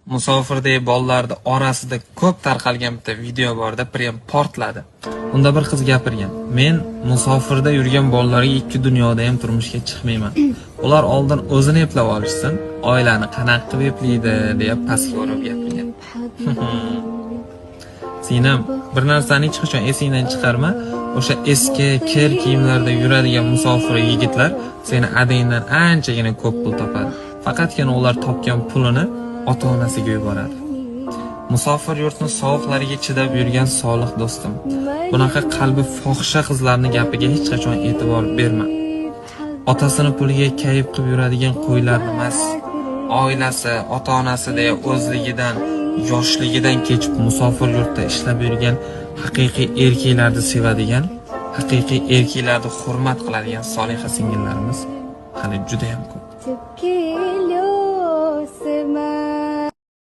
Musofirdagi bolalarni orasida ko'p tarqalgan bitta video borda, prям portladi. Unda bir qiz gapirgan: "Men musofirda yurgan bolalarga ikki dunyoda ham turmushga chiqmayman. Ular oldin o'zini eplab olishsin, oilani qanaqa qilib eplaydi" deya pastga urib gapirgan. Sinem, bir narsani hech qachon esingdan chiqarma. O'sha eski kir kiyimlarda yuradigan musofir yigitlar seni adangdan anchagina ko'p pul topadi. Faqatgina ular topgan pulini ota-onasiga yuboradi. Musofir yurtni sovuqlariga chidab yurgan solih do'stim, bunaqa qalbi fohisha qizlarning gapiga hech qachon e'tibor berma. Otasini puliga kayf qilib yuradigan qo'ylarni emas, oilasi, ota-onasi deya o'zligidan, yoshligidan kechib musofir yurtda ishlab yurgan haqiqiy erkaklarni sevadigan, haqiqiy erkaklarni hurmat qiladigan soliha singillarimiz hali juda ham ko'p.